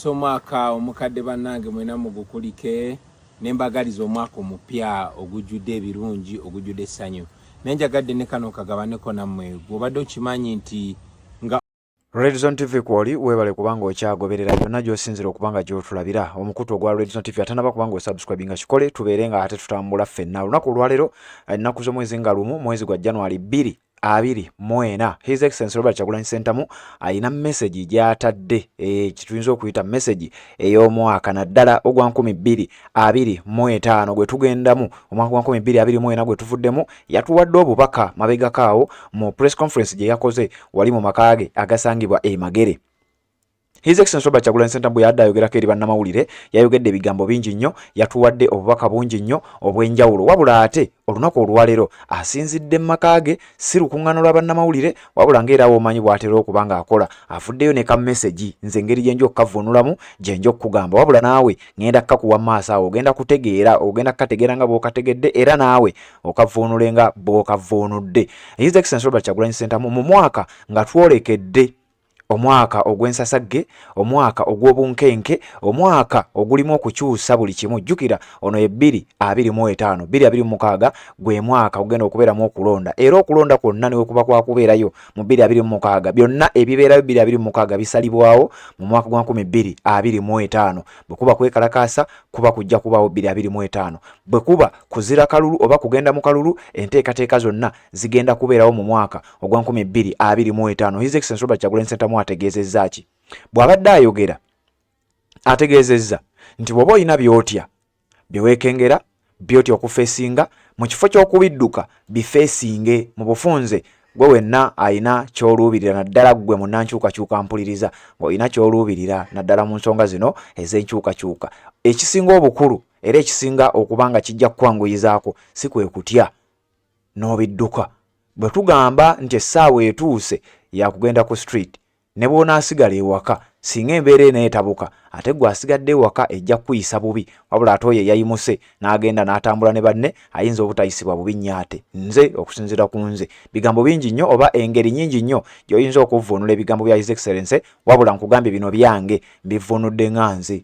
Omwaka omukadde bannange mwena mugukulike ne mbagaliza omwaka omupya ogujjudde ebirungi, ogujjudde essanyu. Naye njagadde ne kano kagabaneko nammwe. Gw'obadde okimanyi nti nga Redzone TV kwoli, weebale kubanga okyagoberera yonna gy'osinzira okuba nga gy'otulabira omukutu ogwa Redzone TV. Atanaba kubanga osubscribinga, kikole, tubeere nga ate tutambula ffenna. Olunaku olwaleero, ennaku z'omwezi nga 1, mwezi gwa January 2024, His Excellency Robert Kyagulanyi Ssentamu alina message gy'atadde, kituyinza okuyita message ey'omwaka, naddala ogwa 2025 gwe tugendamu, omwaka gwa 2024 gwe tuvuddemu. Yatuwadde obubaka mabegako awo mu press conference gye yakoze wali mu maka ge agasangibwa e Magere. His Excellency Robert Kyagulanyi Ssentamu bwe yadde ayogerako eri bannamawulire, yayogedde ebigambo bingi nnyo, yatuwadde obubaka bungi nnyo obw'enjawulo. Wabula ate olunaku olwaleero asinzidde mu maka ge, si lukuŋŋaana lwa bannamawulire, wabula ng'era w'omanyi bw'atera okuba ng'akola, avuddeyo ne ka message. Nze engeri gye nja okukavvuunulamu gye nja okukugamba, wabula naawe ŋŋenda kukakuwa mu maaso awo, ogenda kutegeera, ogenda kukategeera nga bw'okategedde, era naawe okavvuunule nga bw'okavvuunudde. His Excellency Robert Kyagulanyi Ssentamu, mu mwaka nga twolekedde omwaka ogw'ensasagge, omwaka ogw'obunkenke, omwaka ogulimu okukyusa buli kimu, jjukira ono ye 2025, 2026 gwe mwaka ogenda okubeeramu okulonda, era okulonda kwonna ne wekuba kwakubeerayo mu 2026, byonna ebibeerayo 2026 bisalibwawo mu mwaka gwa 2025. Bwe kuba kwekalakaasa, kuba kujja kubaawo 2025. Bwe kuba kuzira kalulu oba kugenda mu kalulu, enteekateeka zonna zigenda kubeerawo mu mwaka ogwa 2025. His Excellency Robert Kyagulanyi Ssentamu ategeezezza ki bw'abadde ayogera? Ategeezezza nti bw'oba olina by'otya, bye weekengera, by'otya okufacinga, mu kifo ky'okubidduka, bifacinge mu bufunze. Gwe wenna alina ky'oluubirira, naddala ggwe munnankyukakyuka mpuliriza, ng'olina ky'oluubirira naddala mu nsonga zino ez'enkyukakyuka, ekisinga obukulu era ekisinga okuba nga kijja kukwanguyizaako si kwe kutya n'obidduka. Bwe tugamba nti essaawa etuuse yakugenda ku street, ne bw'onaasigala ewaka, singa embeera eneetabuka, ate gwe asigadde ewaka ejja kukuyisa bubi, wabula ate oyo eyayimuse n'agenda n'atambula ne banne ayinza obutayisibwa bubi nnyo. Ate nze, okusinziira ku nze, bigambo bingi nnyo oba engeri nnyingi nnyo gy'oyinza okuvvuunula ebigambo bya His Excellency, wabula nkugambye bino byange, mbivvuunudde nga nze,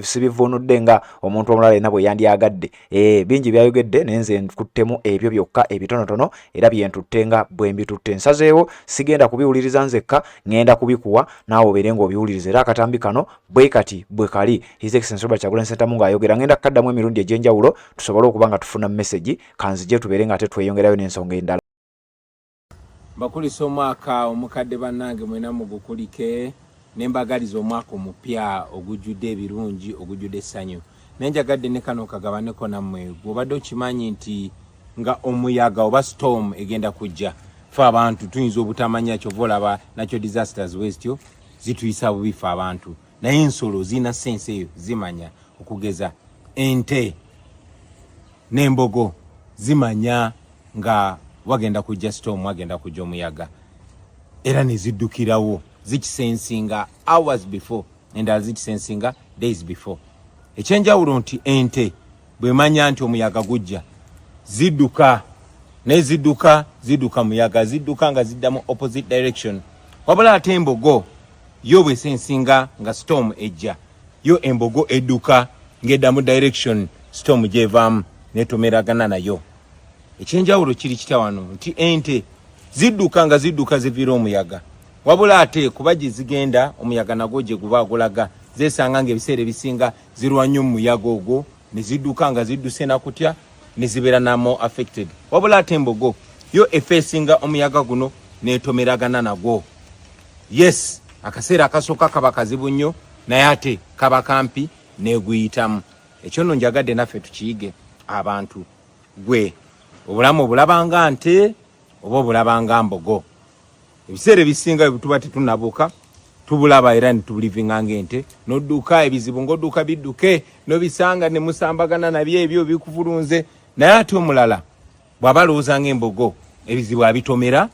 sibivvuunudde nga omuntu omulala yenna bwe yandyagadde. Bingi byayogedde, naye nze nkuttemu ebyo byokka ebitonotono, era byentutte nga bwe mbitutte. Nsazeewo sigenda kubiwuliriza nzekka, ŋŋenda kubikuwa naawe obeere ng'obiwuliriza. Era akatambi kano bwe kati bwe kali, His Excellency Robert Kyagulanyi Ssentamu ng'ayogera. Ŋŋenda kukaddamu emirundi egy'enjawulo tusobole okuba nga tufuna message. Kanzije tubeere nga ate tweyongerayo n'ensonga endala. Mbakulisa omwaka omukadde bannange mwena mugukulike ne mbagaliza omwaka omupya ogujjudde ebirungi, ogujjudde essanyu. Naye njagadde ne kano kagabaneko nammwe. Gw'obadde okimanyi nti nga omuyaga oba storm egenda kujja, fe abantu tuyinza obutamanya, kyova olaba nakyo disasters bwe zityo zituyisa bubi fe abantu, naye ensolo zirina sense eyo, zimanya. Okugeza ente n'embogo zimanya nga wagenda kujja storm, wagenda kujja omuyaga, era ne ziddukirawo. Zikisensinga hours before, endala zikisensinga days before. Ekyenjawulo nti ente bwemanya nti omuyaga gujja, zidduka, naye zidduka, zidduka muyaga, zidduka nga zidda mu opposite direction. Wabula ate embogo yo bwesensinga nga storm ejja, yo embogo edduka ng'edda mu direction storm gyevaamu, netomeragana nayo. Ekyenjawulo kiri kitya wano? Nti ente zidduka nga zidduka ziviira omuyaga, wabula ate kuba gye zigenda omuyaga nagwo gye guba gulaga, zeesanga ng'ebiseera ebisinga zirwa nnyo mu muyaga ogwo, ne zidduka nga zidduse nakutya, ne zibeera na more affected. Wabula ate embogo yo efacinga omuyaga guno n'etomeragana nagwo. Yes, akaseera akasooka kaba kazibu nnyo, naye ate kaba kampi n'eguyitamu. Ekyo nno njagadde naffe tukiyige abantu. Gwe obulamu obulabanga nte oba obulabanga mbogo? Ebiseera ebisinga bwe tuba tetunabuuka, tubulaba era netubulivinga ng'ente, n'odduka ebizibu ng'odduka bidduke, n'obisanga ne musambagana nabyo, ebyo bikuvulunze. Naye ate omulala bw'aba alowooza ng'embogo, ebizibu abitomera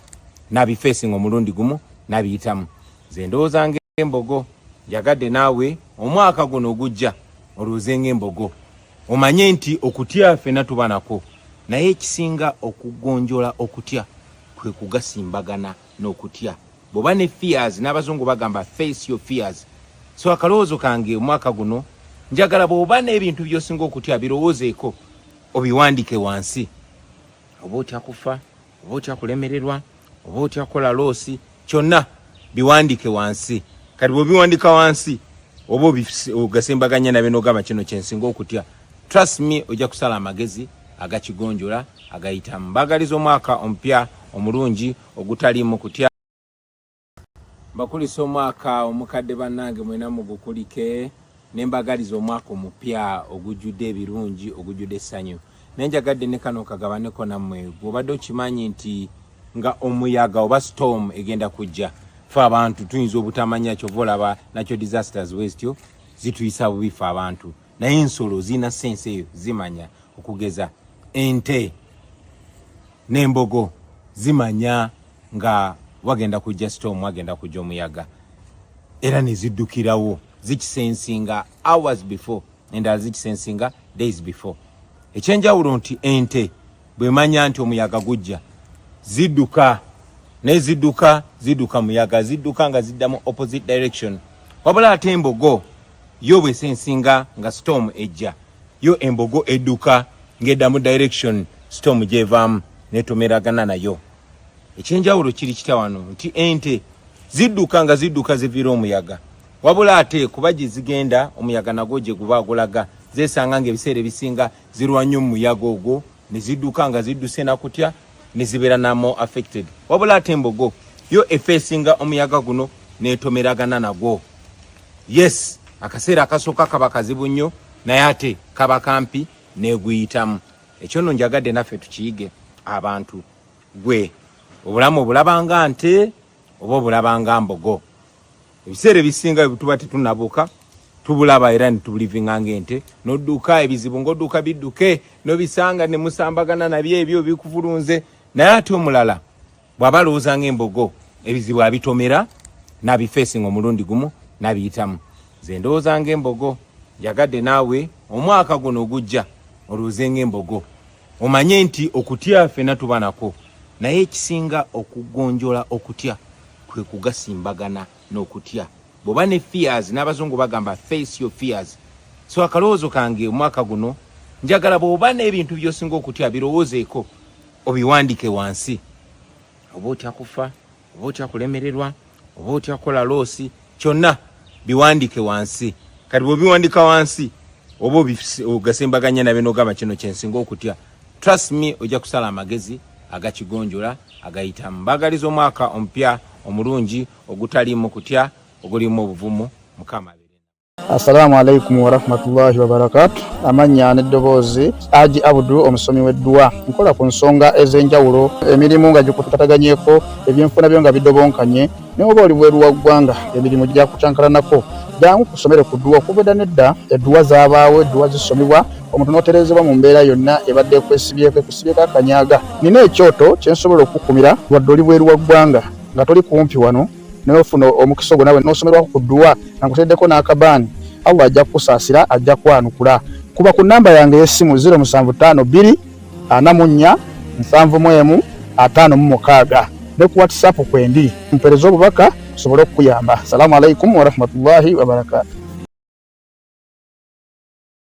n'abifacinga omulundi gumu n'abiyitamu. Nze ndowooza ng'embogo. Njagadde naawe omwaka guno ogujja olowooze ng'embogo, omanye nti okutya ffenna tuba nakwo, naye ekisinga okugonjola okutya kwe kugasimbagana n'okutya. Bw'oba ne fears, n'abazungu bagamba, "Face your fears." So akalowoozo kange omwaka guno, njagala bw'oba n'ebintu by'osinga okutya, birowoozeeko, obiwandike wansi. Oba otya kufa, oba otya kulemererwa, oba otya kukola loss, kyonna biwandike wansi. Kati bw'obiwandika wansi, oba ogasembaganya nabyo n'ogamba, "Kino kyensinga okutya," trust me, ojja kusala amagezi agakigonjola, agayitamu. Mbagaliza omwaka omupya omulungi ogutaliimu kutya. Mbakulisa omwaka omukadde, bannange, mwena mugukulike, ne mbagaliza omwaka omupya ogujjudde ebirungi, ogujjudde essanyu. Naye njagadde ne kano kagabaneko nammwe. Bw'obadde okimanyi nti nga omuyaga oba storm egenda kujja, fe abantu tuyinza obutamanya. Kyova olaba nakyo disasters bwezityo zituyisa bubi fe abantu, naye ensolo zirina sense eyo, zimanya. Okugeza ente n'embogo zimanya nga wagenda kujja storm, wagenda kujja omuyaga, era ne ziddukirawo. Zikisensinga hours before, endala zikisensinga days before. Ekyenjawulo nti ente bwemanya nti omuyaga gujja, zidduka, naye zidduka, zidduka muyaga, zidduka nga zidda mu opposite direction. Wabula ate embogo yo bwesensinga nga storm ejja, yo embogo edduka ng'edda mu direction storm gyevaamu, netomeragana nayo. Ekyenjawulo kiri kita wano nti ente zidduka nga zidduka ziviira omuyaga, wabula ate kuba gye zigenda omuyaga nagwo gye guba gulaga, zeesanga ng'ebiseera ebisinga zirwa nnyo mu muyaga ogwo, ne zidduka nga zidduse nakutya, ne zibeera na more affected. Wabula ate embogo yo efeesinga omuyaga guno n'etomeragana nagwo. Yes, akaseera akasooka kaba kazibu nnyo, naye ate kaba kampi n'eguyitamu. Ekyo nno njagadde naffe tukiyige abantu. Gwe obulamu obulabanga nte oba obulabanga mbogo? Ebiseera ebisinga bwe tuba tetunabuuka, tubulaba era netubulivinga ng'ente. N'odduka ebizibu ng'odduka bidduke, n'obisanga ne musambagana nabyo, ebyo bikuvulunze. Naye ate omulala bw'aba alowooza ng'embogo, ebizibu abitomera n'abifeesinga omulundi gumu n'abiyitamu. Nze ndowooza ng'embogo. Njagadde naawe omwaka guno ogujja olowooze ng'embogo, omanye nti okutya ffenna tuba nako, naye ekisinga okugonjola okutya kwe kugasimbagana n'okutya. Bw'oba ne fears, n'abazungu bagamba, "Face your fears." So akalowoozo kange omwaka guno, njagala bw'oba n'ebintu by'osinga okutya, birowoozeeko, obiwandike wansi. Oba otya kufa, oba otya kulemererwa, oba otya kukola loss, kyonna biwandike wansi. Kati bw'obiwandika wansi, oba ogasembaganya nabyo n'ogamba, "Kino kyensinga okutya," trust me, ojja kusala amagezi agakigonjola, agayitamu. Mbagaliza omwaka omupya omulungi ogutaliimu kutya, ogulimu obuvumu. Mukama abeere. Assalamu alaikum warahmatullahi wabarakatu. Amannya n'eddoboozi, Aji Abudu, omusomi w'edduwa. Nkola ku nsonga ez'enjawulo, emirimu nga gikutataganyeko, ebyenfuna byo nga bidobonkanye, naye oba oli bweru wa ggwanga, emirimu gyakucankalanako, jangu kusomere ku dduwa. Okuva edda nedda edduwa zaabaawo, edduwa zisomebwa omuntu n'otereezebwa mu mbeera yonna ebadde ekwesibyeko, ekusibyeko akanyaga. Nina ekyoto kye nsobola okukumira wadde oli bweru wa ggwanga, nga toli kumpi wano, naye ofuna omukisa ogwo nawe n'osomerwako ku dduwa nga nkuteddeko n'akabaani. Allah ajja kukusaasira, ajja kwanukula. Kuba ku namba yange ey'essimu 0752 44 71 56, ne ku WhatsApp kwendi, mpereza obubaka nsobole okukuyamba. Salaamu alaikum warahmatullahi wabarakatu.